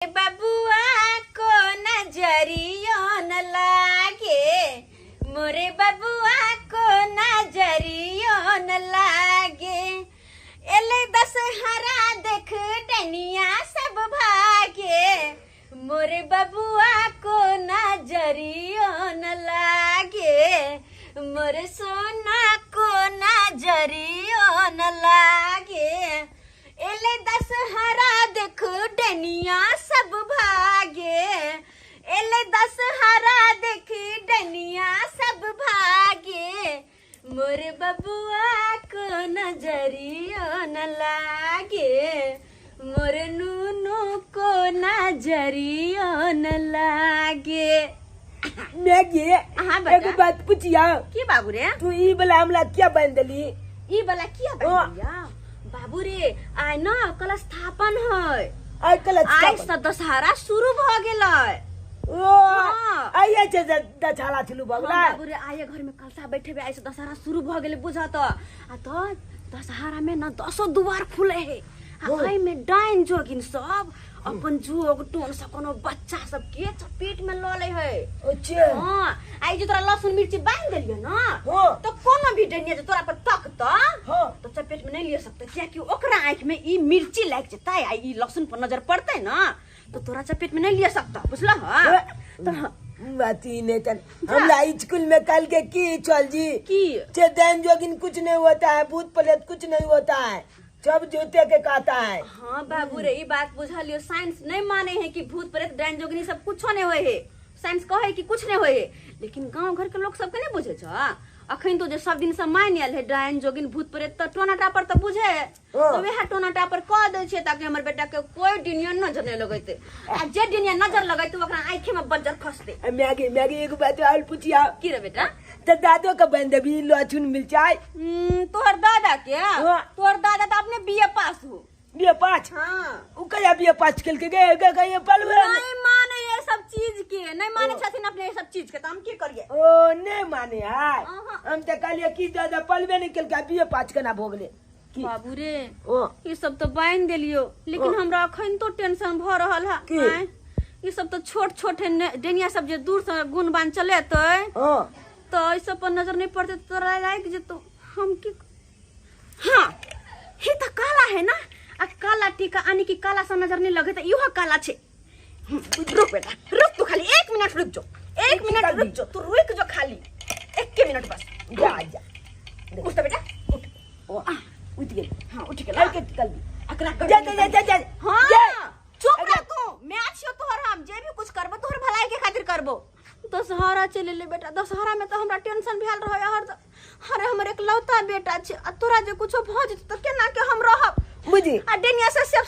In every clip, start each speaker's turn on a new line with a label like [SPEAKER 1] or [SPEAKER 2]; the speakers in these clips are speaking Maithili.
[SPEAKER 1] बबुआ को नजरियो न लागे, मोरे बबुआ को नजरियो न लागे। एले दशहरा देख डनिया सब भागे, मोरे बबुआ को नजरियो न लागे, मोरे सोना को नजरियो न लागे। एले दशहरा देख डनिया सब भागे, एले दशहरा देख डनिया सब भागे, मोर बबुआ को नजरियो न लागे, मोर नूनू को नजरियो न लागे।
[SPEAKER 2] मैगी,
[SPEAKER 1] हाँ बेटा।
[SPEAKER 2] एगो बात पूछिया।
[SPEAKER 1] की बाबू रे?
[SPEAKER 2] तू ई वाला हमला क्या बन देली?
[SPEAKER 1] ई वाला किया बन दिया बाबू रे? आइ न कल स्थापन है।
[SPEAKER 2] आइ कल
[SPEAKER 1] आइ
[SPEAKER 2] स्थापन।
[SPEAKER 1] से दशहरा शुरू भ गेलै।
[SPEAKER 2] ओ,
[SPEAKER 1] हाँ।
[SPEAKER 2] आइ छै दशहरा शुरू भ गेलै।
[SPEAKER 1] हाँ, बाबू रे, आइ घर में कलशा बैठेबे, आइ से दशहरा शुरू भ गेलै बुझ त। आ त दशहरा में न दसो दुआर खुले है, आ
[SPEAKER 2] हाँ।
[SPEAKER 1] एहि में डाइन जोगिन सब अपन जोग टोन से कोनो बच्चा सब के चपेट में ल ले है।
[SPEAKER 2] अच्छा।
[SPEAKER 1] हाँ, आई जे तोरा लहसुन मिर्ची बांध देलियो न,
[SPEAKER 2] हाँ।
[SPEAKER 1] तो कोनो भी डनिया जे तोरा पर तकत,
[SPEAKER 2] हाँ।
[SPEAKER 1] तो चपेट में नहीं लिया सकते, कियाकि ओकरा आँख में ई मिर्ची लाग जेतै आ ई लहसुन पर नजर पड़तै न, तो तोरा चपेट में नहीं लिया सकता, बुझल?
[SPEAKER 2] हाँ।
[SPEAKER 1] तो
[SPEAKER 2] बात ही नहीं तन। हमला स्कूल में कल के की चल जी
[SPEAKER 1] की
[SPEAKER 2] चे then जोगिन कुछ नहीं होता है, भूत प्रेत कुछ नहीं होता है, सब जूते के कहता है।
[SPEAKER 1] हाँ बाबू रे, ई बात बुझलियो, साइंस नहीं माने है कि भूत प्रेत डाइन जोगिनी सब कुछो नहीं होए है। साइंस कहे कि कुछ नहीं होए है, लेकिन गांव घर के लोग सबके नहीं बुझे छ। अखन तो जे सब दिन से मान आयल है डाइन जोगिन भूत प्रेत, त टोना टापर त बुझे,
[SPEAKER 2] हाँ।
[SPEAKER 1] तो वएह टोना टापर कह दै छै ताकि हमर बेटा के कोई डिनिया नजर नहीं लगैते, आ जे डिनिया नजर लगैते ओकरा आँखि में बज्जर खसते।
[SPEAKER 2] मैगी, मैगी एगो बात और पूछिया।
[SPEAKER 1] की रे बेटा?
[SPEAKER 2] तो दादो के बन देबी लहसुन मिर्चाई?
[SPEAKER 1] तोहर दादा के?
[SPEAKER 2] हाँ।
[SPEAKER 1] तोहर दादा तो अपने बीए पास हो।
[SPEAKER 2] बीए पास?
[SPEAKER 1] हाँ।
[SPEAKER 2] उ कहिया बीए पास केल के गए, गए, गए, पल भर में।
[SPEAKER 1] नहीं माने ये सब चीज के, नहीं माने छथिन अपने ये सब चीज के, तो हम की करिए?
[SPEAKER 2] ओ नहीं माने है।
[SPEAKER 1] अहाँ।
[SPEAKER 2] हम तो कहलिए कि दादा पलबे नहीं केल के बीए पास केना भो गेले। की?
[SPEAKER 1] बाबू रे,
[SPEAKER 2] ओ।
[SPEAKER 1] ई सब तो बांध देलियो, लेकिन
[SPEAKER 2] ओ।
[SPEAKER 1] हमरा अखन तो टेंशन भ रहल है।
[SPEAKER 2] की?
[SPEAKER 1] आँय? ई सब तो छोट छोट है, डेनिया सब जे दूर से गुण बान चलेतै,
[SPEAKER 2] ओ।
[SPEAKER 1] तो ई सब पर नजर नहीं पड़ते तो तोरा लाग जेतो। हम की? हाँ, ही तो काला है ना, आ काला टीका आनी की काला सा नजर नहीं लगे तो इहो काला छे। रुक बेटा, रुक, तू खाली 1 मिनट रुक जो, 1 मिनट रुक जो, तू रुक जो खाली 1 मिनट बस।
[SPEAKER 2] जा जा।
[SPEAKER 1] उठ तो बेटा, उठ।
[SPEAKER 2] ओ, उठ गेल।
[SPEAKER 1] हाँ, उठ गेल।
[SPEAKER 2] हल्के निकल दी।
[SPEAKER 1] अकरा कर
[SPEAKER 2] जा, जा, जा, जा, जा।
[SPEAKER 1] हाँ,
[SPEAKER 2] जा।
[SPEAKER 1] चुप रह तू, मैं छियो तोहर, हम जे भी कुछ करबो तोहर भलाई के खातिर करबो। दशहरा चले ले बेटा, दशहरा में तो हमरा टेंशन भेल रहे हर। अरे हमर एकलौता बेटा छे, आ तोरा जे कुछो भ जेतौ त केना के हम रहब?
[SPEAKER 2] बुझी।
[SPEAKER 1] आ डेनिया से सब,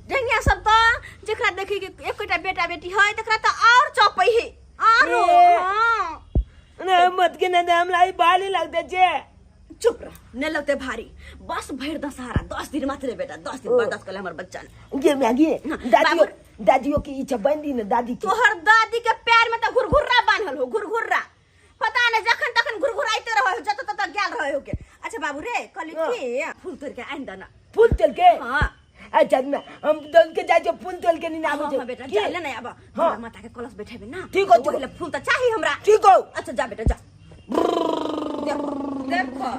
[SPEAKER 1] डेनिया सब त जेकरा देखी के एकोटा बेटा बेटी है तकरा त और चपै है आरो।
[SPEAKER 2] ए।
[SPEAKER 1] हाँ।
[SPEAKER 2] ना मत के ना हमरा ई बाली लगते छे।
[SPEAKER 1] चुप रह, ने लगते भारी, बस भरि दशहरा 10 दिन मात्र रे बेटा, 10 दिन
[SPEAKER 2] ओ।
[SPEAKER 1] बर्दाश्त कर ले हमर बच्चा ने।
[SPEAKER 2] गे मैगी,
[SPEAKER 1] हाँ,
[SPEAKER 2] दादियो,
[SPEAKER 1] बाबू।
[SPEAKER 2] दादियो की इच्छा बंदी न दादी की।
[SPEAKER 1] तोहर दादी के पैर में त घुरघुर्रा बान्हल हो, घुरघुर्रा पता नहीं जखन तखन घुरघुराइते रहे हो, जत तत गेल रहे हो के। अच्छा बाबू रे, कहली
[SPEAKER 2] हाँ।
[SPEAKER 1] की फूल तोड़ के आनि दना।
[SPEAKER 2] फूल तोड़ के?
[SPEAKER 1] हाँ।
[SPEAKER 2] अच्छा, मैं हम दल के जाय जो फूल तोड़ के नहीं आबे
[SPEAKER 1] हाँ,
[SPEAKER 2] छे।
[SPEAKER 1] हाँ, बेटा,
[SPEAKER 2] की?
[SPEAKER 1] जा ले ना आब।
[SPEAKER 2] हाँ।
[SPEAKER 1] दुर्गा माता के कलश बैठेबे ना।
[SPEAKER 2] ठीक हो,
[SPEAKER 1] तो
[SPEAKER 2] ठीक हो।
[SPEAKER 1] ओहिले फूल त चाही हमरा।
[SPEAKER 2] ठीक हो।
[SPEAKER 1] अच्छा जा बेटा जा। देखो, देखो।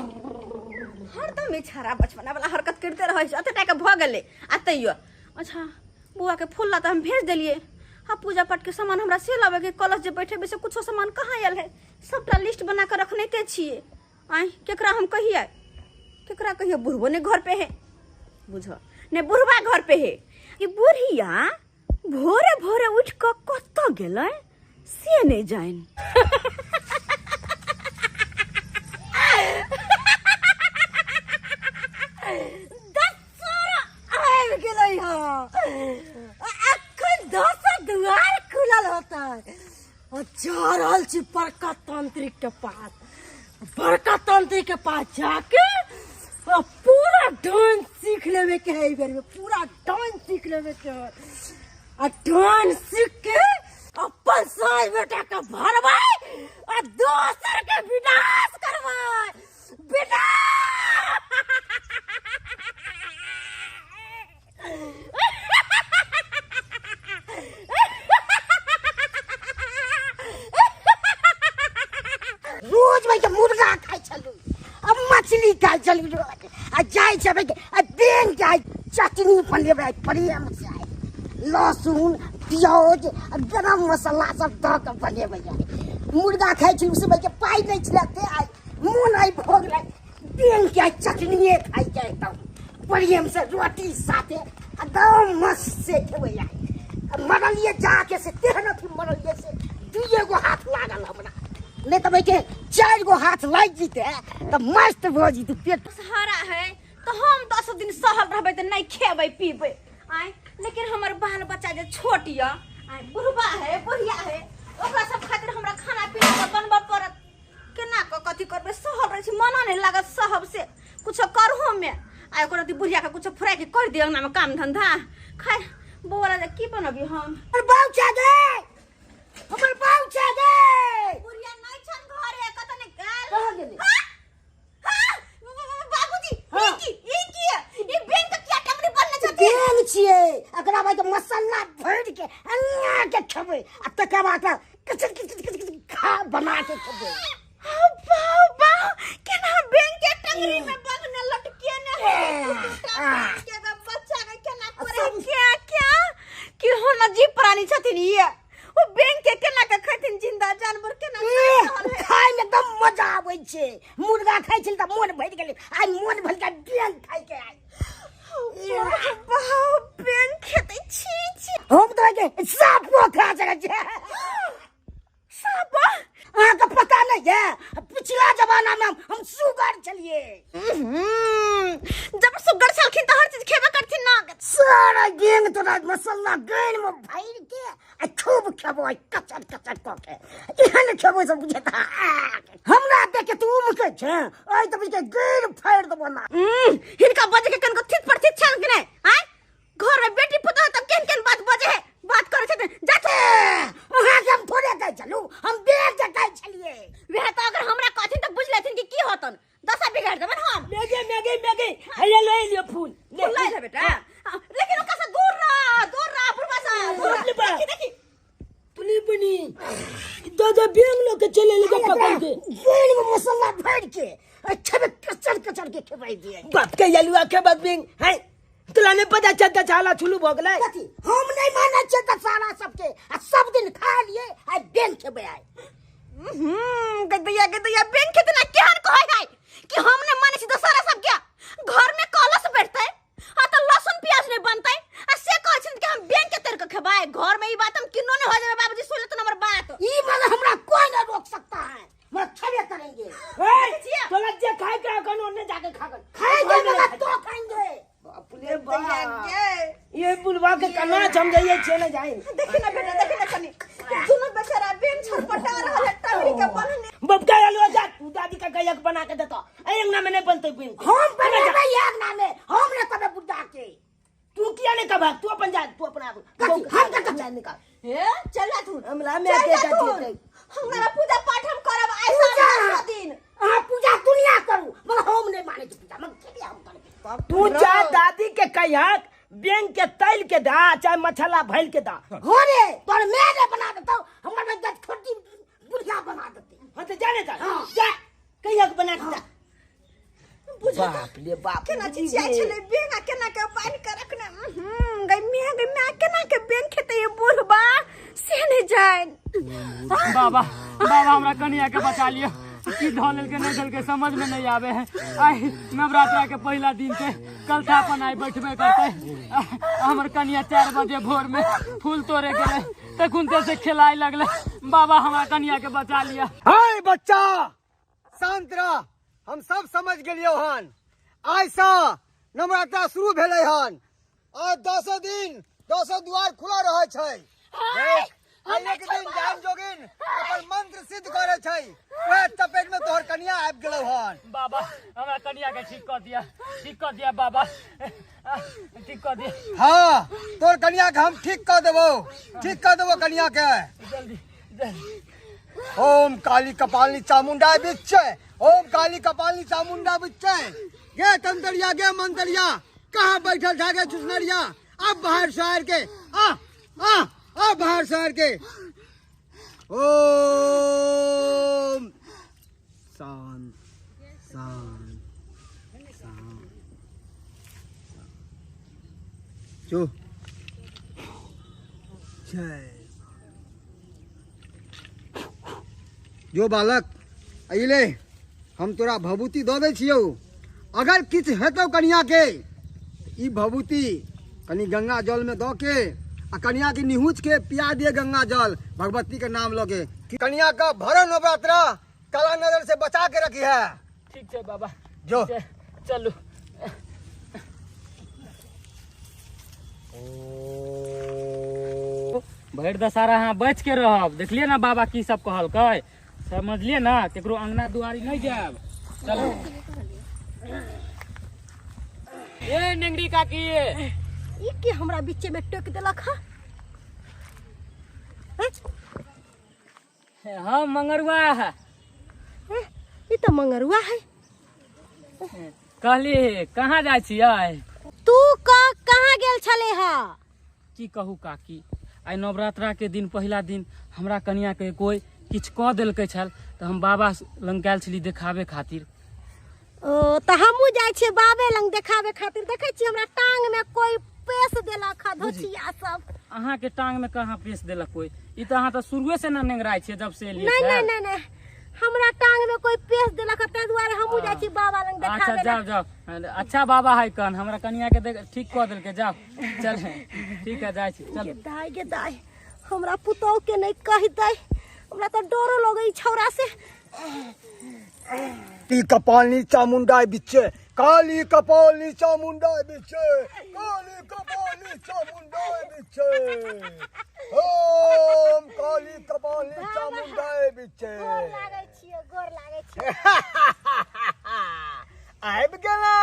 [SPEAKER 1] हरदम ई छाड़ा बचपना वाला हरकत करते रहै छै, एते टा के भ गेलै आ तैयो। अच्छा बुआ के फूल ला त हम भेज देलियै, आ पूजा पाठ के सामान हमरा से लाबे के, कलश जे बैठेबै से कुछो सामान कहाँ आयल है, सबटा लिस्ट बना के रखने ते छियै। आँय केकरा हम कहियै, केकरा कहियै? बुढ़बो ने घर पे है, बुझ ने बुढ़बा घर पे है। ई बुढ़िया भोरे भोरे उठ के कतऽ गेलै से नहीं जानि।
[SPEAKER 3] दशहरा आबि गेलै हँ, अखन 10 दुआर खुलल होतै। आ जा रहल छी बड़का तांत्रिक के पास, बड़का तांत्रिक के पास जाके आ पूरा डांस सीख लेवे के है, एहि बेर में पूरा डांस सीख लेवे के है। आ डांस सीख के अपन सास बेटा के भरबै आ दोसर के विनाश करबै, विनाश। छलियै आ जाइ छै आ बेंग के आइ चटनी बनेबै प्रेम से, आइ लहसुन प्याज आ गरम मसाला सब दऽ के बनेबै। आइ मुर्गा खाइ छलहुँ से के पाइ नहि छलै, ते आइ मोन आइ भऽ गेलै बेंग के आइ चटनिए खाइके एकदम प्रेम से रोटी साथे एकदम मस्त से खेबै। आइ मरलियै जाके से तेहन अथी मरलियै से दुइए गो हाथ लागल हमरा, नहि तऽ के 4 गो हाथ लागि जेतै तऽ मस्त भऽ जेतै पेट।
[SPEAKER 1] सहारा है तऽ हम 10 दिन सहल रहबै तऽ नहि खेबै पीबै आइ, लेकिन हमर बाल बच्चा जे छोट यऽ आइ, बुढ़बा है बुढ़िया है, ओकरा सब खातिर हमरा खाना पीना तऽ बनबऽ पड़त। केना कऽ कथी करबै, सहल रहै छी, मना नहि लागत सहब से कुछो करहो में। आ ओकर अथी बुढ़िया के कुछो फुराय के कर दिअ अंगना में काम धंधा। खैर बौआ ला की बनबी हम?
[SPEAKER 3] हमर बाउ छै गे, हमर बाउ छै गे।
[SPEAKER 1] बुढ़िया नहि छन घरे, कतऽ ने गेल?
[SPEAKER 3] कहाँ गेलै?
[SPEAKER 1] हाँ? हाँ? बाबूजी,
[SPEAKER 3] हाँ।
[SPEAKER 1] ई की, ई की? ई बैंक के किया टंगरी बनने छथिन?
[SPEAKER 3] बैंक छियै, एकरा बाद मसाला भरि के अन्ना के खेबै आ तकर बाद कचर कचर कचर कचर खा बना के खेबै।
[SPEAKER 1] हाँ, बाउ, बाउ, केना बैंक के टंगरी में बंधने लटके ने है? दूटा बैंक के ग बच्चा के केना करे? क्या, क्या? कि हो न जीव प्राणी छथिन ई? ओ बैंक के केना के खैथिन जिंदा जानवर केना
[SPEAKER 3] ए,
[SPEAKER 1] खाइ रहल है?
[SPEAKER 3] खाय में एकदम मजा आबै छै। मुर्गा खाइ छल तऽ मोन भरि गेलै, आइ मोन भरि गेल बैंक खाइ के आइ।
[SPEAKER 1] बाउ, बैंक खेतै, छी, छी।
[SPEAKER 3] हम तऽ के सापो खा सकै छियै।
[SPEAKER 1] साप?
[SPEAKER 3] अहाँके पता नहि है, पिछला जमाना में हम सुगर छलियै।
[SPEAKER 1] जब सुगर छलखिन तऽ हर चीज खेबे करथिन ना।
[SPEAKER 3] सारा गेंग तोरा मसाला गैन में भरि के आ खूब खेबो, आ कचर कचर कऽ के एहन खेबो सब बुझेता। हमरा देख के तू मुकै छै, आइ तऽ बुझ के गैर फाड़ि देबो ना।
[SPEAKER 1] हिनका बजे के कनको थित पर थित छल कि नहि? आँय, घर में बेटी पुतोह तब केहन केहन बात बजे है, बात करै छथिन। जा तू।
[SPEAKER 3] ए, अहाँके हम थोड़े कहै छलहुँ, हम बेर के कहै छलियै।
[SPEAKER 1] वएह तऽ अगर हमरा कहथिन तऽ बुझि लेथिन कि की होतन, दशा बिगाड़ि देबनि हम।
[SPEAKER 2] मैगी, मैगी, मैगी, हैया ले लियो फूल। ले।
[SPEAKER 1] फूल ले ले बेटा। हाँ, लेकिन ओकरा से दूर रह, दूर रह, बुढ़बा से, दूर रह।
[SPEAKER 2] बाप रे बाप।
[SPEAKER 1] देखी, देखी।
[SPEAKER 2] पुली बनी। दादा बैंक लोग के चले लगे पकड़ के।
[SPEAKER 3] बैंक में मसाला भर के, आ खेबे कचर कचर के खेबै दिए।
[SPEAKER 2] बाप के यलुआ के बाद बैंक, हैं? तोरा नहीं पता चलता छाला छुलू भऽ गेलै?
[SPEAKER 3] कथी? हम नहीं मानै छियै तऽ सारा सबके, आ सब दिन खा लिए, आ बैंक खेबै आइ।
[SPEAKER 1] गदैया, गदैया, बैंक खेतै ना केहन कहै है कि हम नहीं मानै छी दशहरा सबके। घर में कलश बैठतै, आ तऽ लहसुन प्याज नहीं बनतै, आ से कहै छथिन कि हम बैंक के तर के खेबै। घर में ई बात हम किन्नो नहीं हो जेबै बाबूजी, सुन लेतुन हमर बात।
[SPEAKER 3] ई मतलब हमरा कोई नहीं रोक सकता है, हमरा खेबे करेंगे।
[SPEAKER 2] ए,
[SPEAKER 1] देखै छियै?
[SPEAKER 2] तोरा जे खाय के अखन ओन्ने जाके खा गल।
[SPEAKER 3] खाएंगे मगर तो खाएंगे।
[SPEAKER 2] बाप रे बाप।
[SPEAKER 1] गैया गे।
[SPEAKER 2] ये बुढ़वा के कना समझाइए छे ना जाए।
[SPEAKER 1] देखी ना बेटा, देखी ना कनी। दुनू बेचारा बेन छटपटा रहल है टंगरी के बन्हने।
[SPEAKER 2] बाप के आलू जा, तू दादी का गैया के बना के देतो। ए अंगना में नहीं बनते बिन।
[SPEAKER 3] हम बनेबै अंगना में, हम ने कबे बुढ़ा के।
[SPEAKER 2] तू किया नहीं कबा, तू अपन जा, तू अपना आगू।
[SPEAKER 3] कथी? हम कथी?
[SPEAKER 2] जा निकाल।
[SPEAKER 1] हे, चल जा तू।
[SPEAKER 2] हमरा में
[SPEAKER 1] चल
[SPEAKER 2] के
[SPEAKER 1] जा
[SPEAKER 2] जा
[SPEAKER 1] तू।
[SPEAKER 2] देते।
[SPEAKER 1] हमरा पूजा पाठ हम करब ऐसा
[SPEAKER 3] पूजा?
[SPEAKER 1] 9 दिन।
[SPEAKER 3] अहाँ पूजा दुनिया करू, मगर हम नहीं मानै छी पूजा, मगर के हम करबै?
[SPEAKER 2] तू जा दादी के कहियक बैंक के तैल के दा, चाहे मछला भैल के दा।
[SPEAKER 3] हो रे, तोर मैं ने बना देतौ, हमर में दस छोटी बुढ़िया बना देतै।
[SPEAKER 2] हाँ तो जाने जा।
[SPEAKER 3] हाँ।
[SPEAKER 2] जा, कहियक बना के दा।
[SPEAKER 1] बुझा
[SPEAKER 2] बाप रे बाप।
[SPEAKER 1] केना चिचिया छलै बैंक आ केना के बान्हि के रखने। गै my, गै my, केना के बैंक खेतै ये बुढ़बा से नहि जान।
[SPEAKER 4] बाबा, बाबा हमरा कनिया के बचा लियो। की धऽ लेलकै नहि धलकै समझ में नहीं आवे है। आइ नवरात्रा के पहला दिन थे, कल था अपन आइ बैठबे करते। हमर कनिया 4 बजे भोर में फूल तोड़े गेलै, तखन से खेलाय लगलै। बाबा हमरा कनिया के बचा लिया।
[SPEAKER 5] हाय बच्चा, शांत रह, हम सब समझ गेलियौ हन। आइ सँ नवरात्रा शुरू भेलै हन और 10 दिन 10 द्वार खुला रहै छै। देख, आइ एक दिन जान जोगिन अपन मंत्र सिद्ध करै छै, वएह चपेट में तोहर कनिया आबि गेलौ हन।
[SPEAKER 4] बाबा हमरा कनिया के ठीक कऽ दिया, ठीक कऽ दिया बाबा, ठीक कऽ दिया।
[SPEAKER 5] हाँ, तोहर कनिया के हम ठीक कऽ देबौ, ठीक कऽ देबौ कनिया के।
[SPEAKER 4] जल्दी जल्दी।
[SPEAKER 5] ओम काली कपालिनी चामुंडा बिच्चे, ओम काली कपालिनी चामुंडा बिच्चे। गे तंतरिया, गे मंतरिया, कहाँ बैठल था गे चुसनरिया, अब बाहर शहर के, आ आ आ बाहर शहर के। ओम शांत शांत। जो जय जो बालक अइले हम तोरा भभूति दऽ दै छियौ। अगर किछु हेतौ कनिया के ई भभूति कनि गंगा जल में दऽ के आ कनिया के निहुँच के पिया दिए गंगा जल भगवती के नाम लऽ के। कनिया का भरल नवरात्रा काला नजर से बचा के रखी है।
[SPEAKER 4] ठीक छै बाबा,
[SPEAKER 5] जो
[SPEAKER 4] चलू। भरि दशहरा अहाँ बच के रहब। देखलिए ना बाबा की सब कहलकै, समझलिए ना? केकरो अंगना दुआरी नहीं जायब। चलू। ए नेंगरी काकी,
[SPEAKER 3] ई के हमरा बीचे में टोक देलक ह?
[SPEAKER 4] हाँ मंगरुआ है।
[SPEAKER 3] ई त मंगरुआ है।
[SPEAKER 4] कहली कहाँ जाइ छियै?
[SPEAKER 3] तू कहाँ गेल छले ह?
[SPEAKER 4] की कहू काकी, आइ नवरात्रा के दिन पहिला दिन हमरा कनिया के कोई किछु कऽ देलकै छल तऽ हम बाबा लग गेल छली देखाबे खातिर।
[SPEAKER 3] ओ तऽ हमहूँ जाइ छियै बाबे लग देखाबे खातिर। देखै छियै हमरा टांग में कोई पेश देलक ह, धोचिया सब।
[SPEAKER 4] अहाँ के टांग में कहाँ पेश देलक कोई? ई तऽ अहाँ तऽ शुरुए से ना नेंगराइ छियै जब से एलियै।
[SPEAKER 3] नहीं नहीं नहीं नहीं, हमरा टांग में कोई पेश देलक ह, ताहि दुआरे हमहूँ जाइ छी बाबा लग
[SPEAKER 4] अच्छा
[SPEAKER 3] देखाबे।
[SPEAKER 4] जाओ जाओ। अच्छा बाबा है कन हमरा कनिया के देख ठीक कऽ देलकै। जाओ चल ठीक है, जाइ छी। चल
[SPEAKER 3] गे दाई, गे दाई, हमरा पुतोह के नहीं कहि दै, हमरा तऽ डरो लगै छौरा से।
[SPEAKER 5] काली कपालनी चामुंडा बिच्चे, काली कपालनी चामुंडा बिच्चे, काली कपालनी चामुंडा बिच्चे, ओम काली कपालनी चामुंडा बिच्चे।
[SPEAKER 3] गोर लागै छियै, गोर लागै छियै।
[SPEAKER 5] आबि गेला,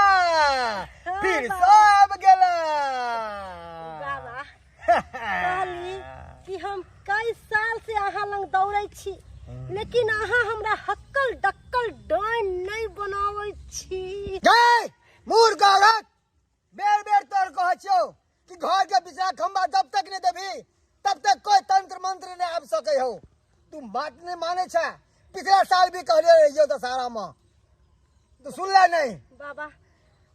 [SPEAKER 5] फिर से आबि गेला।
[SPEAKER 3] बाबा कहली कि हम कई साल से अहाँ लग दौड़ै छी, लेकिन अहाँ हमरा हक्कल डक्कल डाइन नहीं बनाबै छी।
[SPEAKER 5] गए मूर्ख औरत, बेर बेर तोर कहै छियौ कि घर के बिचला खंबा जब तक नहीं देबही तब तक कोई तंत्र मंत्र नहीं आबि सकै हौ। तू बात नहीं मानै छै। पिछला साल भी कहले रहियौ दशहरा में, तू सुनले नहीं।
[SPEAKER 3] बाबा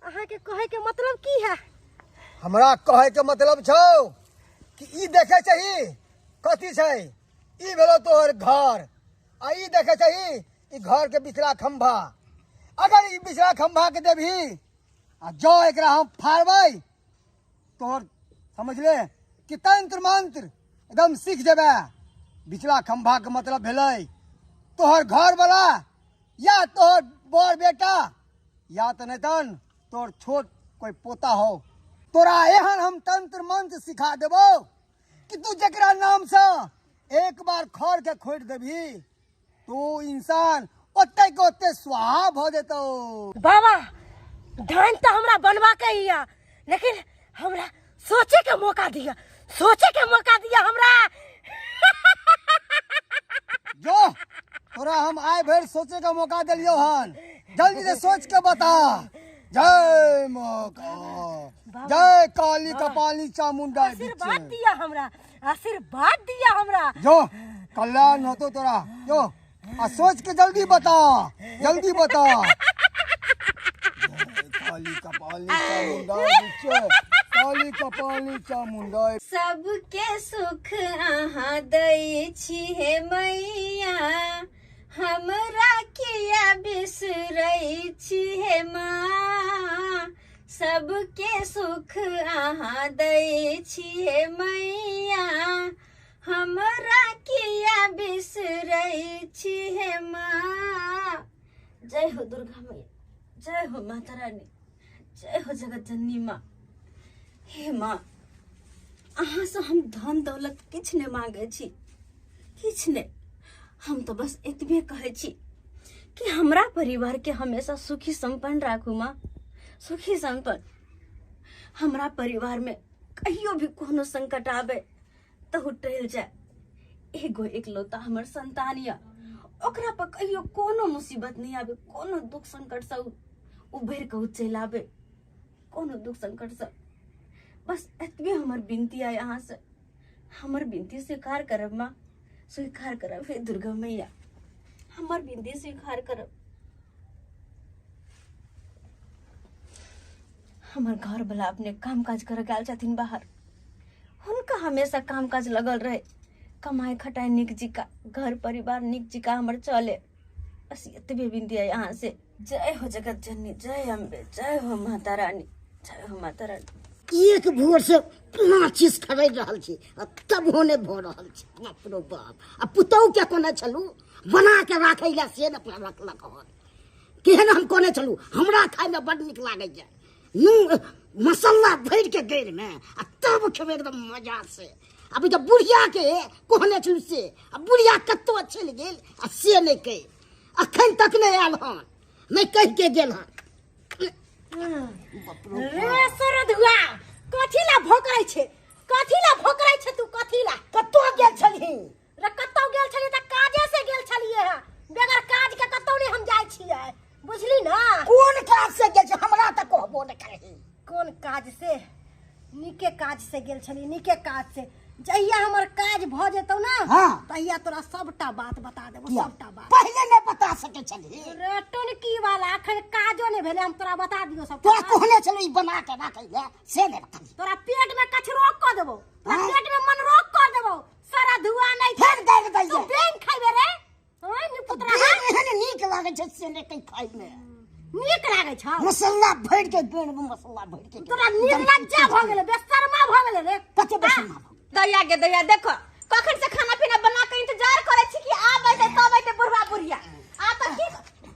[SPEAKER 3] अहाँ के कहे के मतलब की है?
[SPEAKER 5] हमरा कहे के मतलब छौ कि ई देखे छही कथी छै, ई भेलो तोहर घर, आ ई देखे छही ई घर के बिचला खंभा। अगर ई बिचला खंभा के देबही आ जौ एकरा हम फाड़बै तोहर समझले कि तंत्र मंत्र एकदम सीख जेबै। बिचला खंभा के मतलब भेलै तोहर घर वाला या तोहर बड़ बेटा या तऽ नहीं तन तोहर छोट कोई पोता हो। तोरा एहन हम तंत्र मंत्र सिखा देबो कि तू जकरा नाम से एक बार खर के खोटि देबही तो इंसान ओते के ओते स्वाहा भऽ जेतौ।
[SPEAKER 3] बाबा धान तऽ हमरा बनवा के हिया, लेकिन हमरा सोचे के मौका दिया, सोचे के मौका दिया हमरा।
[SPEAKER 5] जो तोरा हम आइ भरि सोचे के मौका देलियौ हन, जल्दी से सोच के बता। जय माँ जय काली कपाली चामुंडा।
[SPEAKER 3] आशीर्वाद दिया हमरा, आशीर्वाद दिया हमरा।
[SPEAKER 5] जो कल्याण होतो तोरा। जो आ सोच के जल्दी बता, जल्दी बता। काली कपाली चामुंडा, काली कपाली चामुंडा।
[SPEAKER 1] सबके सुख अहाँ दै छी हे मैया, हमरा किया बिसरै छी हे माँ। सबके सुख अहाँ दै छी हे मैया, हमरा किया बिसरै छी हे माँ। जय हो दुर्गा मैया, जय हो माता रानी, जय हो जगत जननी माँ। हे माँ, अहाँ से हम धन दौलत किछु नहि मांगे छी, किछु नहि। हम तो बस एतबे कहै छी कि हमरा परिवार के हमेशा सुखी संपन्न राखू माँ, सुखी संपन्न। हमरा परिवार में कहियो भी कोनो संकट आबे तऽ टहल जाए। एगो एकलौता हमर संतान या, ओकरा पर कहियो कोनो मुसीबत नहीं आबे, कोनो दुख संकट से उभर के चलि आबे, कोनो दुख संकट से। बस एतबे हमर विनती है यहाँ से, हमर विनती स्वीकार करब माँ, स्वीकार करब हे दुर्गा मैया, हमर विनती स्वीकार करब। हमर घर वाला अपने काम काज करे गेल छथिन बाहर, हुनका हमेशा काम काज लगल रहे, कमाई खटाई निक जिका, घर परिवार निक जिका हमर चले, बस एतबे विनती है यहाँ से। जय हो जगत जननी, जय अम्बे, जय हो माता रानी, जय हो माता रानी।
[SPEAKER 6] एक भोर से माचिस खरीद रहल छी आ तब होने भऽ रहल छी। बाप रो बाप, आ पुतहु के कोने छलू बना के राखै लए से ने रखलक हन। केहन हम कोने छलू, हमरा खायमे बड नीक लागैए, नून मसाला भरि के गैर में आ तब खेबै एकदम मजा से। अभी तऽ बुढ़िया के कहने छलू से, आ बुढ़िया कतौ चलि गेल आ से नहि कहि, अखन तक नहि आयल हन, नहि कहि के गेल हन।
[SPEAKER 3] रे सरधुआ, कथी ला भोकरै छै, कथी ला भोकरै छै तू, कथी ला?
[SPEAKER 6] कतौ गेल छलही?
[SPEAKER 3] रे कतौ गेल छलियै तऽ काजे से गेल छलियै हँ, बगैर काज के कतौ नहि हम जाइ छियै, बुझली ना?
[SPEAKER 6] कोन काज से गेल छै हमरा तऽ कहबो नहि करही।
[SPEAKER 3] कोन काज से? नीके काज से गेल छलियै, नीके काज से। जहिया हमर काज भऽ जेतौ ना,
[SPEAKER 6] हाँ।
[SPEAKER 3] तहिया तोरा सबटा बात बता देबो,
[SPEAKER 6] किया?
[SPEAKER 3] सबटा बात।
[SPEAKER 6] पहिले नहि बता सकै छलही?
[SPEAKER 3] रे टुनकी वाला अखन काजो नहि भेलै, हम तोरा बता दियौ सबटा
[SPEAKER 6] तोरा
[SPEAKER 3] बात।
[SPEAKER 6] कहने छलौ ई बना के राखै लए, से नहि रखलही।
[SPEAKER 3] तोरा पेट में कचरो कऽ देबो, तोरा
[SPEAKER 6] हाँ?
[SPEAKER 3] पेट में मनरोग कर देबो, सारा धुआ नहीं
[SPEAKER 6] फेर गारि दैये।
[SPEAKER 3] तू बेंग खैबे रे? ओए नी पुतरा,
[SPEAKER 6] बेंग एहन नीक लागै छै से नहि कहि खाइमे।
[SPEAKER 3] नीक लागै छौ?
[SPEAKER 6] मसाला भरि के बेंग में मसाला भरि के।
[SPEAKER 3] तोरा निर्लज्जा भऽ गेलै, बेशर्मा भऽ गेलै रे।
[SPEAKER 6] कते बेशर्मा भऽ गेलै?
[SPEAKER 1] दैया गे दैया, देखो कखन से खाना पीना बना के इंतजार करे छी कि आब अइते तब अइते बुढ़वा बुढ़िया। आ त की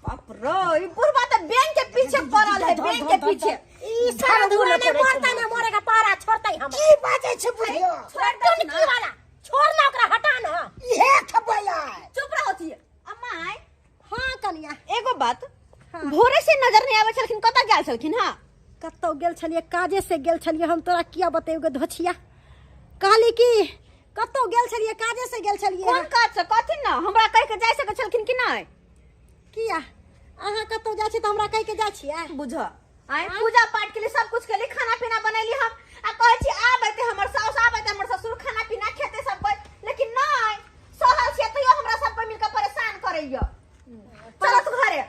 [SPEAKER 1] बाप रो, ई बुढ़वा त बैंक के पीछे पड़ल है, बैंक के पीछे।
[SPEAKER 3] ई सारा धुआ नहीं मरतै ना, मरे के पारा छोड़तै हम।
[SPEAKER 6] की बाजै छै बुढ़िया?
[SPEAKER 1] छोड़ दे
[SPEAKER 3] टुनकी वाला, छोड़ ना ओकरा, हटा ना।
[SPEAKER 6] इहे खबै आइ।
[SPEAKER 1] चुप रहो थी। अम्मा आइ।
[SPEAKER 3] हाँ कनिया।
[SPEAKER 1] एगो बात, भोरे से नजर नहीं आबै छलखिन, कतऽ गेल छलखिन? हाँ
[SPEAKER 3] कतौ गेल छलियै, काजे से गेल छलियै। हम तोरा किया बतेबौ गे धोछिया, कहली कि कतौ गेल छलियै, काजे से गेल छलियै।
[SPEAKER 1] कोन काज से? कथिन ना हमरा कहि के जाय सकै छलखिन कि नहि?
[SPEAKER 3] किया अहाँ कतौ जाइ छी तऽ हमरा कहि के जाइ छियै?
[SPEAKER 1] बुझ आइ पूजा पाठ के लिए सब कुछ के लिए खाना पीना बनैली हम, आ कहै छी आब अइते हमर साउस, आब अइते हमर ससुर, खाना पीना खेते सब कोइ, लेकिन नहि सहल छियै तैयो हमरा सब कोइ मिलके परेशान करैया। चलत घरे।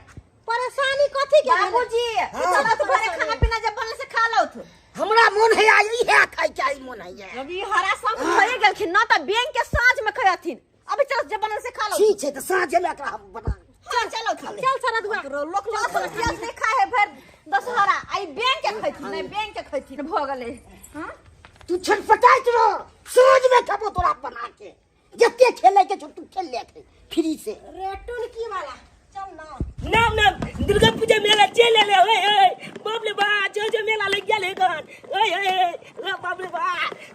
[SPEAKER 3] परेशानी कथी के भेलै?
[SPEAKER 1] बाबूजी चलत घरे, खाना पीना जब बनल से खा लौथ।
[SPEAKER 6] हमरा मोन है आइ इहे खाइ के, आइ मोन है।
[SPEAKER 1] अभी हरा संग भरे गेलखिन ना त बैंक के साँझ में खैथिन। अभी चल जब बनल से खा लौथ।
[SPEAKER 6] ठीक छै तऽ साँझे में एकरा हम बना।
[SPEAKER 1] चल चलो
[SPEAKER 3] चल सरधुआ।
[SPEAKER 1] लोक लोक समस्या से खाए है भर दशहरा, आई बैंक के खैथिन नहीं, बैंक के खैथिन भ गेलै। हां
[SPEAKER 6] तू छटपटाइत रह, साँझ में खेबो तोरा बना के, जते खेले के छौ तू खेल ले फ्री से।
[SPEAKER 3] रे टुनकी वाला चल ना।
[SPEAKER 2] नाम नाम दुर्गा पूजा मेला चल ले ओए ओए बाप रे बा, जो जो मेला लग गेल है गन ओए ओए रे बाप रे बा,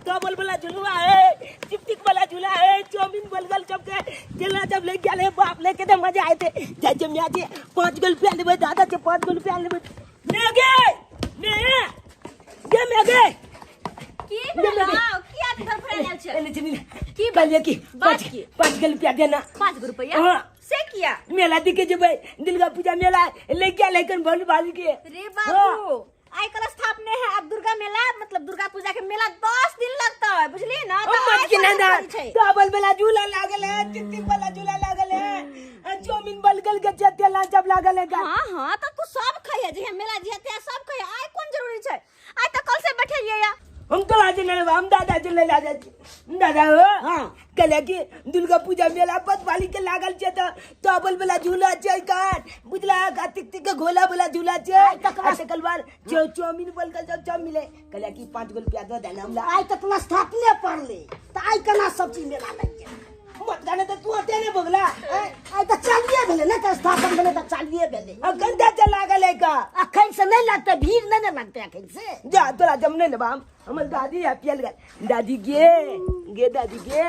[SPEAKER 2] डबल वाला झुलवा है, चिपटिक वाला झूला है, चाउमीन बर्गर सब के चला जब लग गेल है बाप ले के तो मजा आए थे। जाय जे मियां जी 5 गो रुपया लेबै, दादा जे 5 गो रुपया लेबै। ने गे ने गे मे गे
[SPEAKER 1] की भेलौ? की आज घर फैल गेल छै?
[SPEAKER 2] एने चली
[SPEAKER 1] की
[SPEAKER 2] कहलियै कि
[SPEAKER 1] बात की?
[SPEAKER 2] 5 गो रुपया देना।
[SPEAKER 1] 5 गो रुपया?
[SPEAKER 2] हाँ।
[SPEAKER 1] से किया?
[SPEAKER 2] मेला दिखे जेबै, दुर्गा पूजा मेला ले गेल है कन भोल भाल के।
[SPEAKER 1] रे बाबू आइ कल स्थापने है, अब दुर्गा मेला मतलब दुर्गा पूजा के मेला 10 दिन लगता है, बुझलिए ना?
[SPEAKER 2] ओ
[SPEAKER 1] तो
[SPEAKER 2] मत
[SPEAKER 1] आइ
[SPEAKER 2] के
[SPEAKER 1] कल
[SPEAKER 2] ना
[SPEAKER 1] स्थापने छै।
[SPEAKER 2] डबल वाला झूला लागल है, चित्ती वाला झूला लागल है, चाउमीन बर्गर के चते लांचब लागल है।
[SPEAKER 1] हाँ हाँ तो तू सब खाइए जे मेला जे ते सब खाइए, आइ कोन जरूरी छै? आइ त कल से बैठलिए या।
[SPEAKER 2] हम तो आज नहीं लेबा, हम दादा जी ले ला जाइ छी। दादा हो
[SPEAKER 6] हाँ।
[SPEAKER 2] कहले कि दुर्गा पूजा मेला बदवाली के लागल छै त डबल वाला झूला छै कान बुझला, तिक तिक के घोला वाला झूला छै,
[SPEAKER 6] आइ तक
[SPEAKER 2] आ तकर बाद चाउमीन बर्गर सब सब मिले। कहले कि 5 गो रुपया दऽ देना हमरा।
[SPEAKER 6] आइ तक स्थापने पड़ले त आइ केना सब चीज मेला लागि गेल?
[SPEAKER 2] मत जाने त तू होते ने बगला।
[SPEAKER 6] आइ त चालुए भेलै ने, त स्थापन भेलै त चालुए भेलै।
[SPEAKER 2] अखन त लागल है का?
[SPEAKER 6] अखन से नहि लगतै, भीड़ नहि ने लगतै अखन से।
[SPEAKER 2] जा तोरा जम नहि लेबा हम, हमर दादी है पियल गेल। दादी गे गे दादी गे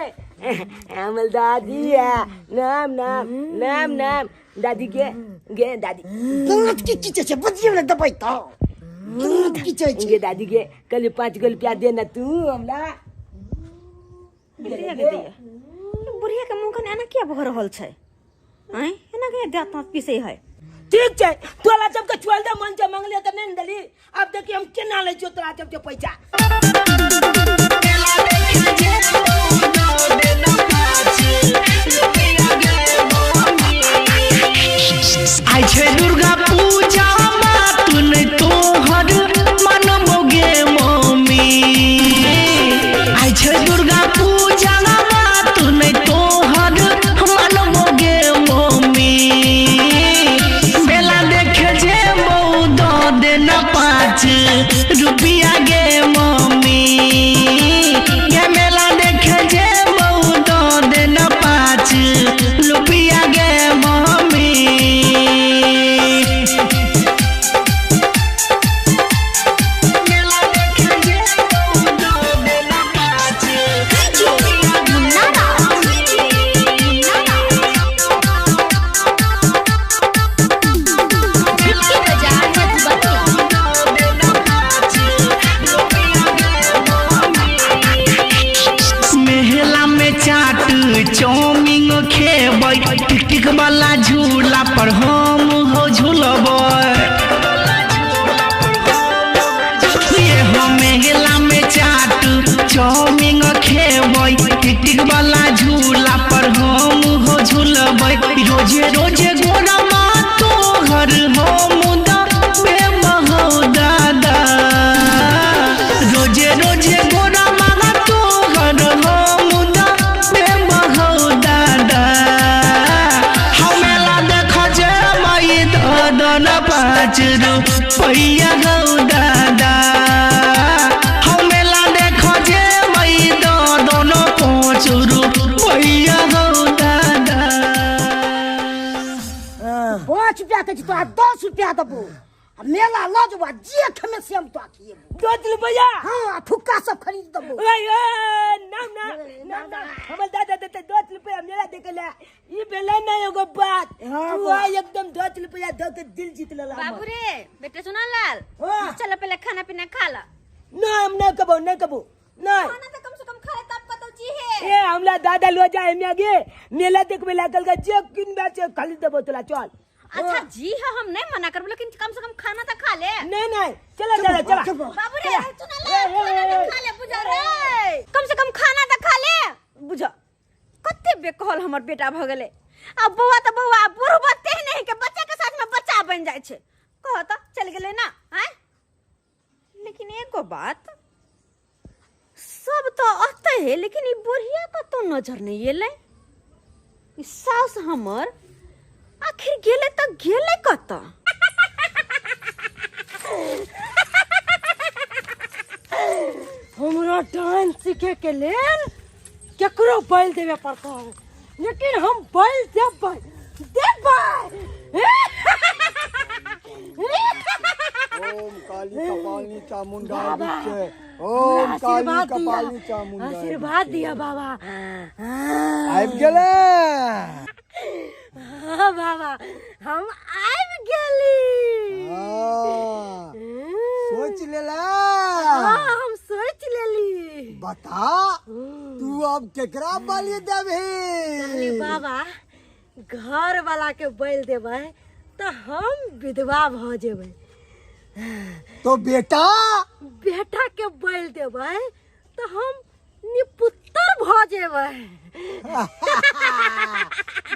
[SPEAKER 2] हमर दादी है, नाम नाम नाम नाम दादी गे गे दादी।
[SPEAKER 6] दाँत की खींचै छै बुझियौ ने, दबै त दाँत खींचै छै।
[SPEAKER 2] गे दादी गे कहली 5 गो रुपया दे ना तू हमरा।
[SPEAKER 1] बुढ़िया के दिया, बुढ़िया के मुँह कने एना किया भऽ रहल छै? आँय एना के दाँत ताँत पीसै है?
[SPEAKER 2] ठीक छै तोरा सबके छोड़ दे, मन से मांगले त नहीं देली, अब देखी हम केना लै छियौ तोरा सबके पैसा।
[SPEAKER 7] आई छै दुर्गा पूजा मातुन तोहर मन चाउमीन खेबै, टिक टिक वाला झूला पर हम हो झूलबै। ये हो मेला में चाट चाउमीन खेबै, टिक टिक वाला झूला पर हम हो झूलबै। रोजे रोजे गोरमा तोहर हो मुदा बेमहो दादा, रोजे रोजे गोरमा तोहर हो मुदा बेमहो दादा। हम मेला देख जे मई ददन 5 रुपैया गौ दादा, हम मेला देख जे मई ददन 5 रुपैया गौ दादा।
[SPEAKER 6] 5 रुपया के तो 10 रुपया देबो, मेला ल जेबो, जे खेमे से हम तो खिएबो।
[SPEAKER 2] 10 रुपया?
[SPEAKER 6] हाँ, फुक्का सब खरीद देबो।
[SPEAKER 2] ओए ओए ना ना ना ना, हमर दादा देते 10 रुपया मेला देखे ला। ई भेलै ना एगो बात, तू आ एकदम 10 रुपया दऽ के दिल जीत लेला।
[SPEAKER 1] बाबू रे बेटा सुना लाल, चल पहले खाना पीना खा ला।
[SPEAKER 2] ना हम ना कबो, ना कबो ना
[SPEAKER 1] खाना तो कम से कम खा ले तब कतौ जी है।
[SPEAKER 2] ए हमला दादा लो जाए हमे आगे मेला देखबे लागल के जे किनबे से खरीद देबो तोला, चल।
[SPEAKER 1] अच्छा जी हाँ, हम नहीं मना करब, लेकिन कम से कम खाना तो खा ले।
[SPEAKER 2] नहीं नहीं चला चला चला
[SPEAKER 1] बाबू रे सुना ले, खाना तो खा ले बुझा रे, कम से कम खाना तो खा ले बुझा। कते बेकहल हमर बेटा भ गेले। अब बौआ तो बौआ बूढ़ बते नहीं के बच्चा के साथ में बच्चा बन जाय छै, कह त चल गेले ना हैं। लेकिन एगो बात, सब तो अते है लेकिन ई बुढ़िया कतो नजर नहीं एलै। ई सास हमर आखिर गेले त गेले कत।
[SPEAKER 3] हमरा डांस सीखे के लेल केकरो बैल देवे पड़ता है, लेकिन हम बैल देबै देबै।
[SPEAKER 5] ओम काली कपालिनी चामुंडा विच्चे, ओम काली कपालिनी चामुंडा।
[SPEAKER 3] आशीर्वाद दिया बाबा।
[SPEAKER 5] आबि गेले?
[SPEAKER 3] हाँ बाबा हम आबि गेली।
[SPEAKER 5] सोच लेला?
[SPEAKER 3] हाँ हम सोच लेली।
[SPEAKER 5] बता तू अब केकरा बलि देबही?
[SPEAKER 3] बाबा घर वाला के बलि देबै तो हम विधवा भ जेबै।
[SPEAKER 5] तो बेटा?
[SPEAKER 3] बेटा के बलि देबै तो हम निपुत्तर भ जेबै।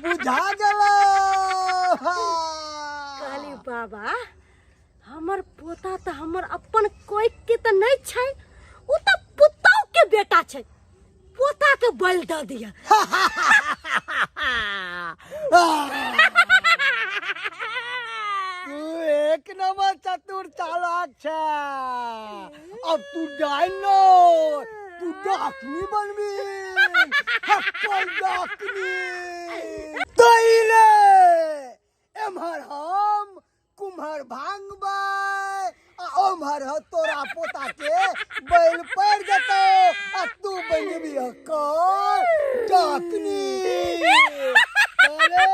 [SPEAKER 5] बुझा गेलो।
[SPEAKER 3] कहली बाबा हमर पोता तो हमर अपन कोई के तो नहीं छै, उ तो पुतौ के बेटा छै, पोता के बलि दऽ दिया।
[SPEAKER 5] तू एक नंबर चतुर चालाक छै। अब तू डायनो, तू डाकनी बनबी, हक्कल डाकनी। तैले एम्हर हम कुम्हर भांगबै आ ओम्हर तोरा पोता के बैल पड़ जेतौ आ तू बन जेबी हक्कल डाकनी। चले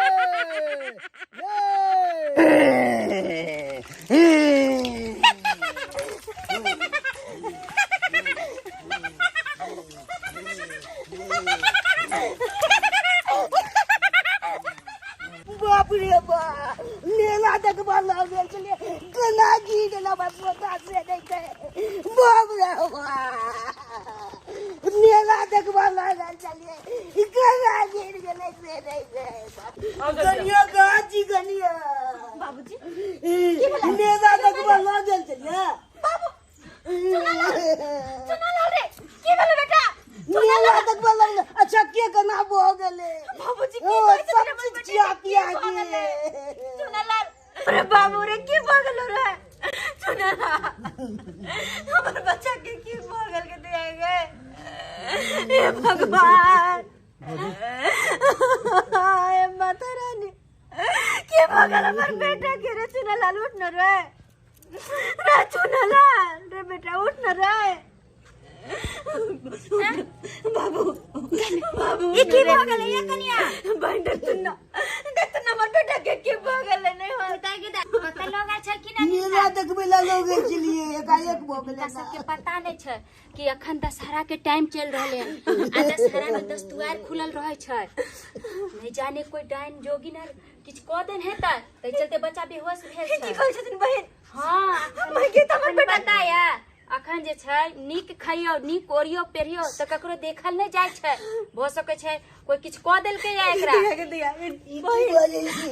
[SPEAKER 2] बाप रे बाप, मेला देखबा लागल छलै, गना गिर गेल हमर पोता से नहीं के। बाप रे बाप, मेला देखबा लागल छलै, गना गिर गेल से नहीं के। गनिया गाजी गनिया
[SPEAKER 1] बाबूजी
[SPEAKER 2] मेला देखबा लागल छलै।
[SPEAKER 1] बाबू सुना लाल रे की भेल बेटा?
[SPEAKER 2] मेला देखबा लागल। अच्छा के गना भऽ गेलै?
[SPEAKER 1] बाबूजी की कहै
[SPEAKER 2] सब चीज चिया पिया गेलै।
[SPEAKER 1] सुना लाल अरे बाबू रे की भऽ गेलो रे? सुना लाल हमर बच्चा के की भऽ गेल के दिया गे? हे भगवान, हे माता रानी, की भऽ गेल हमर बेटा के रे? सुना लाल उठ न रे, रे सुना लाल रे बेटा उठ न रे। बाबू बाबू ई की भऽ गेलै ये कनिया? बहिन देख तू न, देख तू न हमर बेटा के की भऽ गेलै। नहीं होता
[SPEAKER 8] गे गे दाइ, कते लोग आयल छलखिन हन?
[SPEAKER 6] मेला देखबै ला लोग आयल छलियै, एकाएक भऽ गेलै।
[SPEAKER 8] हिनका सबके पता नहि छै कि अखन दशहरा के टाइम चलि रहलै हन आ दशहरा में 10 दुआर खुलल रहै छै। नहि जाने कोई डाइन जोगिन आर किछु कऽ देन हेतै, ताहि चलते बच्चा बेहोश भेल
[SPEAKER 1] की
[SPEAKER 8] छै।
[SPEAKER 1] कहै छथिन बहिन?
[SPEAKER 8] हाँ,
[SPEAKER 1] माय गे, तऽ हमर
[SPEAKER 8] अखन
[SPEAKER 1] बेटा
[SPEAKER 8] पता या अखन जे छै नीक खइयो नीक ओढ़ियो पेरियो तऽ ककरो देखल नहि जाइ छै। भऽ सकै छै कोई किछु कऽ देलकै या एकरा।
[SPEAKER 1] दिया दिया बहिन,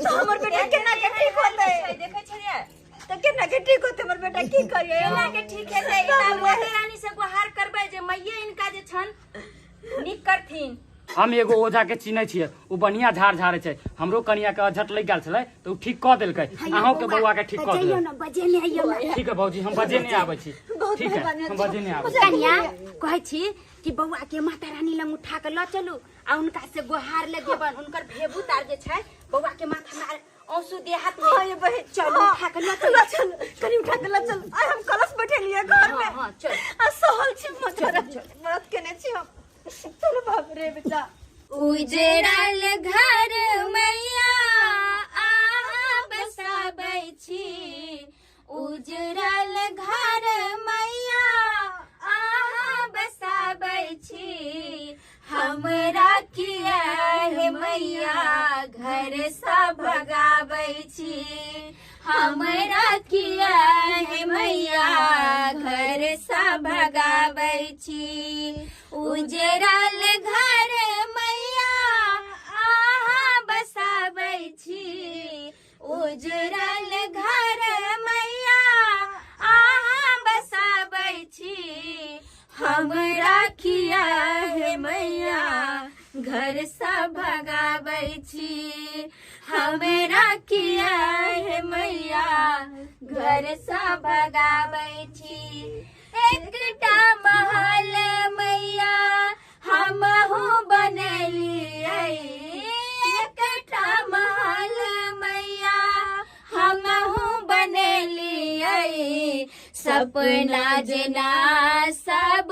[SPEAKER 1] तऽ हमर बेटा केना के ठीक होतै?
[SPEAKER 8] देखै छलियै
[SPEAKER 1] तऽ केना के ठीक होतै हमर बेटा? की करियै?
[SPEAKER 8] केना के ठीक हेतै, ई तऽ माता रानी से गुहार करबै जे मैये इनका जे छन नीक करथिन।
[SPEAKER 4] हम एगो ओझा के चिन्है छियै, ओ बढ़िया झाड़ झाड़ै छै। हमरो कनिया के अझट लागि गेल छलै तऽ ओ ठीक कऽ देलकै। अहूँ के बौआ के ठीक कऽ
[SPEAKER 6] जइयौ
[SPEAKER 4] देलकै।
[SPEAKER 6] ने, बजेने अइयौ ने।
[SPEAKER 4] ठीक है भौजी, हम बजेने आबै छी।
[SPEAKER 1] बहुत
[SPEAKER 4] ठीक है,
[SPEAKER 1] मेहरबानी।
[SPEAKER 4] हम बजेने आबै छी।
[SPEAKER 8] कनिया, कहै छी कि बौआ के माता रानी लग उठा के लऽ चलू आ उनका से गुहार लगेबन, उनकर भेबूत आर जे छै बौआ के माथा में आंसू दे हाथ में।
[SPEAKER 1] हाँ ये बहन,
[SPEAKER 8] चलू,
[SPEAKER 1] हाँ।
[SPEAKER 8] उठा के लऽ चलू।
[SPEAKER 1] लऽ चलू, कनी उठा के लऽ चलू। आइ हम कलश बैठेलियै घर में।
[SPEAKER 8] हाँ, हाँ, चल।
[SPEAKER 1] आ सहल छी, मत केने छी हम। चलू बाप रे बेटा।
[SPEAKER 8] उजड़ल घर मैया आहा बसाबै छी, उजड़ल घर मैया आहा बसाबै छी, हमरा किया हे मैया घर सँ भगाबै छी, हमरा किया हे मैया घर सँ भगाबै छी। उजड़ल घर मैया आहा बसाबै छी, उजड़ल घर मैया आहा बसाबै छी, हमरा किया हे मैया घर सँ भगाबै छी, हमरा किया हे मैया घर सँ भगाबै छी। एकटा महल मैया हमहु बनेलियै, एकटा महल मैया हमहु बनेलियै, सपना जेना सब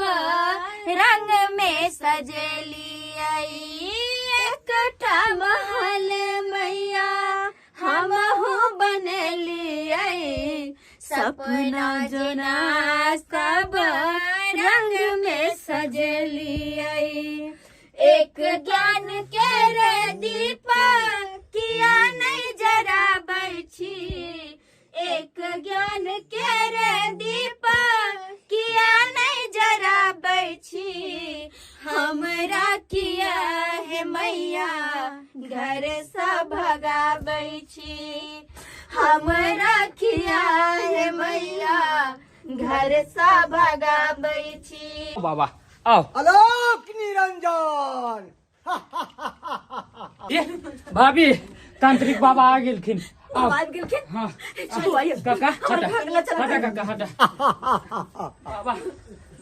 [SPEAKER 8] रंग में सजेलियै। एकटा महल मैया हमहु बनेलियै, सपना जेना सब रंग में सजेलियै। एक ज्ञान के रे दीपक किया नहीं जराबै छी, एक ज्ञान के रे दीपक किया नहीं जराबै छी, हमरा किया हे मैया घर सँ भगाबै छी, हमरा किया हे मैया घर सँ भगाबै छी।
[SPEAKER 4] बाबा आओ।
[SPEAKER 5] आलोक निरंजन।
[SPEAKER 4] ये भाभी, तांत्रिक बाबा आ गेलखिन। आओ।
[SPEAKER 1] आबि गेलखिन?
[SPEAKER 4] हाँ।
[SPEAKER 1] चलू आइए।
[SPEAKER 4] काका
[SPEAKER 1] हमर
[SPEAKER 4] हटा।
[SPEAKER 1] घर लऽ चलू।
[SPEAKER 4] हटा काका हटा। बाबा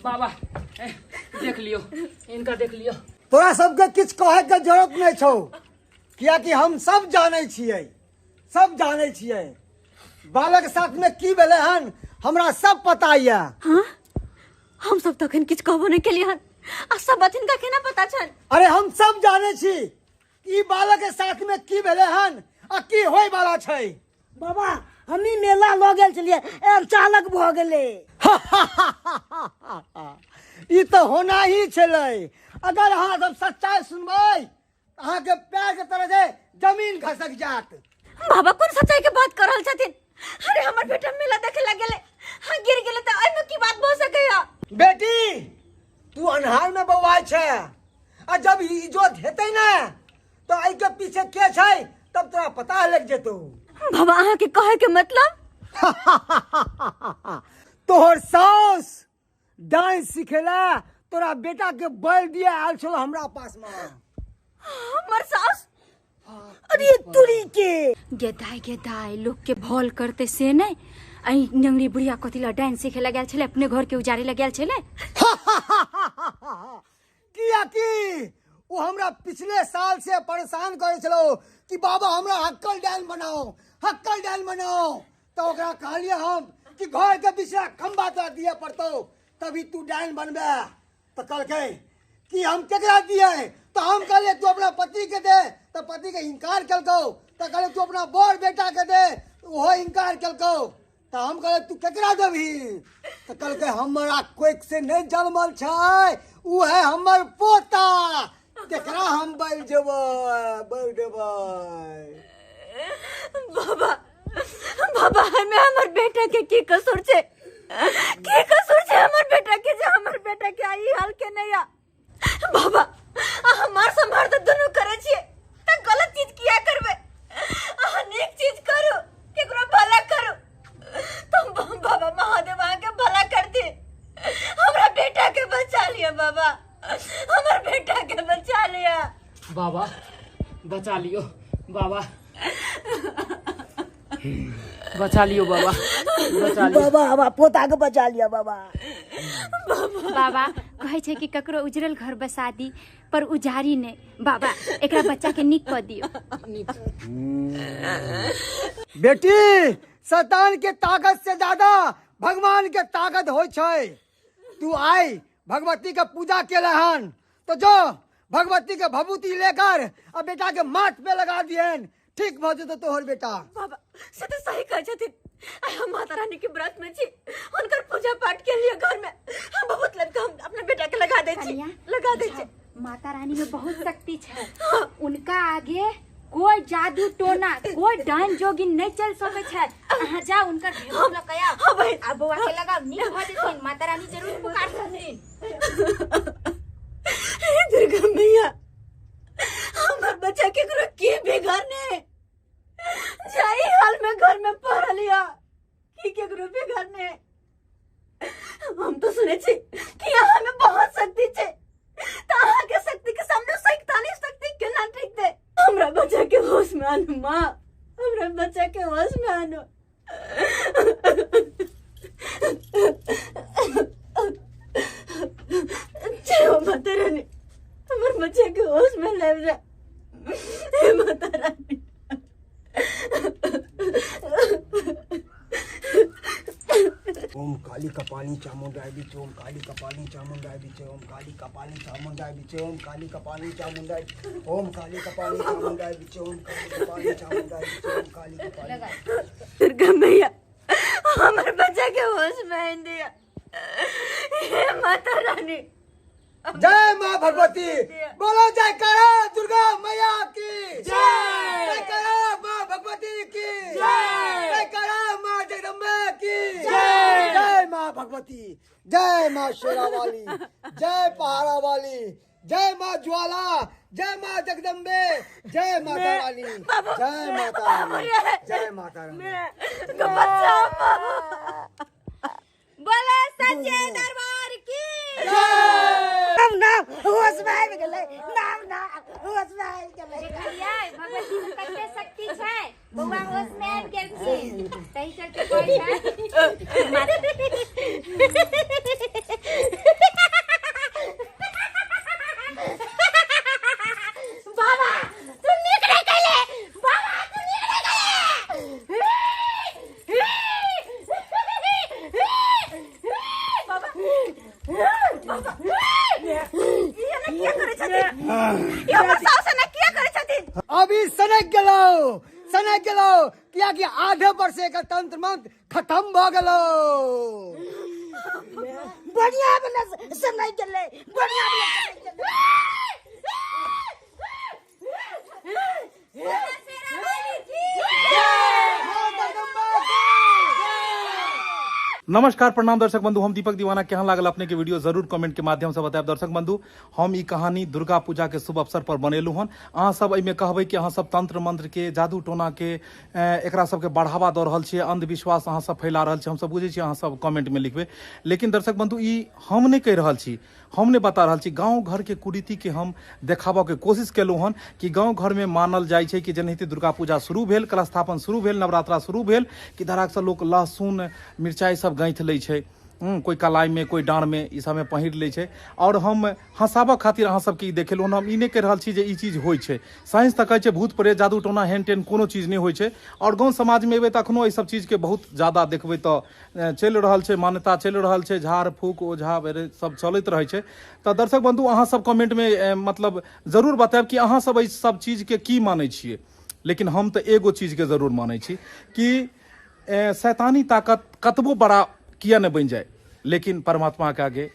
[SPEAKER 4] बाबा, देख लियो इनका, देख लियो।
[SPEAKER 5] तोरा सबके किछु कहे के जरूरत नहीं छौ, कियाकि हम सब जानै छियै, सब जानै छियै बालक साथ में की भेलै हन, हमरा सब पता यऽ।
[SPEAKER 1] हाँ, हम सब तखन किछु कहबो नहि केलियै हन आ सब बात हिनका केना पता छनि?
[SPEAKER 5] अरे हम सब जानै छी ई बालक के साथ में की भेलै हन आ की होय वाला छै।
[SPEAKER 3] बाबा, हमी मेला लऽ गेल छलियै, एहन चालक भऽ गेलै।
[SPEAKER 5] ई तऽ होना ही छलै। अगर अहाँ सब सच्चाई सुनबै, अहाँके पैर के तरह जे जमीन खसक जात।
[SPEAKER 1] बाबा कोन सच्चाई के बात कर रहल छथिन? अरे हमर बेटा मेला देखे लग गेलै, हाँ गिर गेलै, तऽ एहिमे की बात भऽ सकैया?
[SPEAKER 5] बेटी, तू अन्हार में बौआइ छै आ जब इजोत हेतै ने तऽ एहि के पीछे के छै तब तोरा पता लग जेतौ।
[SPEAKER 1] बाबा, अहाँके कहे के मतलब?
[SPEAKER 5] तोहर सास डांस सिखेला तोरा बेटा के बल दिया आयल छलो हमरा पास में।
[SPEAKER 1] हमर सास?
[SPEAKER 3] अरे तुरी के
[SPEAKER 8] गेदाय गेदाय, लोग के भल करते से नहीं। अई नंगड़ी बुढ़िया कथी ला डांस सीखे लग गेल छलै? अपने घर के उजारे लग गेल छलै।
[SPEAKER 5] कियाकि वो हमरा पिछले साल से परेशान करे छलो कि बाबा हमरा हक्कल डायल बनाओ, हक्कल डायल बनाओ। तो ओकरा कहलिए हम कि घर के पिछला खंबा तोरा दिए पड़तो तभी तू डायल बनबे। तो कहलकै कि हम केकरा दिए? तो हम कहलिए तू अपना पति के दे। तो पति के इनकार कलको। तो तऽ कहलियै तू अपना बड़ बेटाके दे, ओहो इनकार केलकौ। तऽ हम कहलियै तू केकरा देबही? तऽ कहलकै हमरा कोइक से नहि जनमल छै, ओ है हमर पोता, तेकरा हम बलि देबै, बलि देबै।
[SPEAKER 1] बाबा बाबा, हमें हमर बेटा के की कसूर छै? की कसूर छै हमर बेटा के जे हमर बेटा के आई हाल के नहीं आ? बाबा, हमार संभार तऽ दुनू करै छियै, तऽ गलत चीज किया करबै? अहाँ नीक चीज करू, केकरो भला करू। तुम बाबा महादेव अहाँके भला करती। हमरा बेटा के बचा लिअ बाबा, हमर बेटा के बचा लिअ
[SPEAKER 4] बाबा, बचा लियो बाबा, बचा लियो बाबा, बचा लियो
[SPEAKER 6] बाबा, हमरा पोता के बचा लिअ बाबा।
[SPEAKER 8] बाबा कहै छै कि ककरो उजरल घर बसा दी पर उजारी नहि। बाबा, एकरा बच्चा के नीक कऽ दियौ।
[SPEAKER 5] बेटी, शैतान के ताकत से ज्यादा भगवान के ताकत होइ छै। तू आई भगवती के पूजा केले हन, तो जो भगवती के भभूति लेकर आ बेटा के माथ पे लगा दिहन, ठीक भऽ जेतौ तोहर बेटा।
[SPEAKER 1] बाबा, से तऽ सही कहै छथिन। आइ हम माता रानी के व्रत में छी, हुनकर पूजा पाठ के लिए घर में हम बहुत लग हम अपना बेटा के लगा दै छी,
[SPEAKER 8] कनिया,
[SPEAKER 1] लगा दै छी।
[SPEAKER 8] माता रानी में बहुत शक्ति छै, उनका आगे कोई जादू टोना, कोई डाइन जोगिन नहीं चल सकै छै। अहाँ जाउ, उनकर भेंट लऽ के आउ।
[SPEAKER 1] हाँ बहिन।
[SPEAKER 8] आ बौआ के लगाउ, नीक भऽ जेथिन। माता रानी जरूर पुकार छथिन।
[SPEAKER 1] हे दुर्गा मैया, हमर बच्चा केकरो की बिगाड़ने जाई हाल में घर में पड़ल या की केकरो बिगाड़ने? हम तो सुने छी कि यहाँ में बहुत शक्ति छै, त अहाँ के शक्ति के सामने शैतानी शक्ति केना टिकतै? हमरा बच्चा के होश में आनू माँ, हमरा बच्चा के होश में आनू। जय हो माता रानी, हमर बच्चा के होश में लाबि जा। हे माता रानी।
[SPEAKER 5] ओम काली कपाली चामुंडाय विचे, ओम काली कपाली चामुंडाय विचे, ओम काली कपाली चामुंडाय विचे, ओम काली कपाली चामुंडाय, ओम काली कपाली चामुंडाय विचे, ओम काली कपाली चामुंडाय विचे, ओम काली कपाली।
[SPEAKER 1] दुर्गा मैया, हमर बच्चा के होश में आनि दिया। हे माता रानी।
[SPEAKER 5] जय माँ भगवती। बोलो जयकारा दुर्गा मैया की
[SPEAKER 4] जय।
[SPEAKER 5] जयकारा माँ भगवती की
[SPEAKER 4] जय।
[SPEAKER 5] जयकारा माँ जगदम्बे की
[SPEAKER 4] जय।
[SPEAKER 5] जय माँ भगवती, जय माँ शेरा वाली, जय पहाड़ा वाली, जय माँ ज्वाला, जय माँ जगदम्बे, जय माता रानी, जय माता रानी, जय माता रानी।
[SPEAKER 1] बोला सच्चे दरबार की
[SPEAKER 6] नाम नाम होश में आबि गेलै, नाम नाम होश में आबि गेलै।
[SPEAKER 8] देखलियै भगवती में कते शक्ति छै, बौआ होश में आबि गेलखिन, तही चलते कहै छै माता।
[SPEAKER 6] बाबा तू नीक नहि कैले, बाबा तू नीक नहि कैले।
[SPEAKER 1] बाबा बाबा, ई एना किया करै छथिन? ई हमर साउस एना किया करै छथिन?
[SPEAKER 5] अभी सनक गेलौ, सनक गेलौ, कियाकि आधे पर से एकर तंत्र मंत्र खत्म भऽ गेलौ।
[SPEAKER 6] बढ़िया बना सनक गेलै, बढ़िया बना सनक गेलै।
[SPEAKER 9] नमस्कार, प्रणाम दर्शक बंधु, हम दीपक दीवाना। केहन लागल अपने के वीडियो जरूर कमेंट के माध्यम से बतायब। दर्शक बंधु, हम ई कहानी दुर्गा पूजा के शुभ अवसर पर बनेलहुँ हन। अहाँ सब एहिमे कहबै कि अहाँ सब तंत्र मंत्र के, जादू टोना के, एकरा सबके बढ़ावा दऽ रहल छियै, अंधविश्वास अहाँ सब फैला रहल छियै। हम सब बुझै छियै अहाँ सब कमेंट में लिखबै, लेकिन दर्शक बंधु ई हम नहि कहि रहल छी, हम नहि बता रहल छी। गाँव घर के कुरीति के हम देखाबऽ के कोशिश केलहुँ हन कि गाँव घर में मानल जाइ छै कि जेनाहिते दुर्गा पूजा शुरू भेल, कलशस्थापन शुरू भेल, नवरात्रा शुरू भेल, कि धड़ाक से लोक लहसुन मिरचाइ सब गाँथि लै छै, कोई कलाई में कोई डाँड़ में ई सबमे पहिर लै छै। और हम हँसाबऽ खातिर अहाँ सबके ई देखेलहुँ हन। हम ई नहि कहि रहल छी जे ई चीज होइ छै। साइंस तऽ कहै छै भूत प्रेत जादू टोना हेन टेन कोनो चीज नहि होइ छै। और गाँव समाजमे एबै तऽ अखनो एहि सब चीजके बहुत ज्यादा देखबै तऽ चलि रहल छै, मान्यता चलि रहल छै, झाड़ फूक ओझा वगैरह सब चलैत रहै छै। तऽ दर्शक बंधु, अहाँ सब कमेंटमे मतलब जरूर बतायब कि अहाँ सब एहि सब चीजके की मानै छियै। लेकिन हम तऽ एगो चीजके जरूर मानै छी कि शैतानी ताकत कतबो बड़ा किया नहि बनि जाय, लेकिन परमात्माके आगे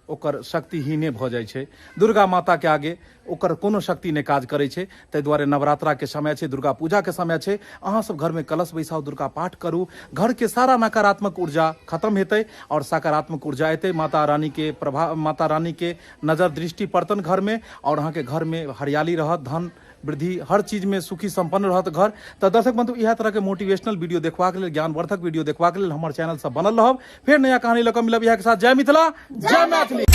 [SPEAKER 9] ओकर शक्तिहीने भऽ जाइ छै। दुर्गा माताके आगे ओकर कोनो शक्ति नहि काज करै छै। ताहि दुआरे नवरात्राके समय छै, दुर्गा पूजाके समय छै, अहाँ सब घरमे कलश बैसाउ, दुर्गा पाठ करू, घरके सारा नकारात्मक ऊर्जा खत्म हेतै आओर सकारात्मक ऊर्जा एतै। माता रानीके प्रभाव, माता रानीके नजर दृष्टि पड़तन घरमे आओर अहाँके घरमे हरियाली रहत, धन वृद्धि, हर चीजमे सुखी सम्पन्न रहत घर। तऽ दर्शक बंधु, इएह तरहके मोटिवेशनल वीडियो देखबाक लेल, ज्ञानवर्धक वीडियो देखबाक लेल हमर चैनल सब बनल रहब। फेर नया कहानी लऽ कऽ मिलब इएह के साथ। जय मिथिला, जय मैथिली।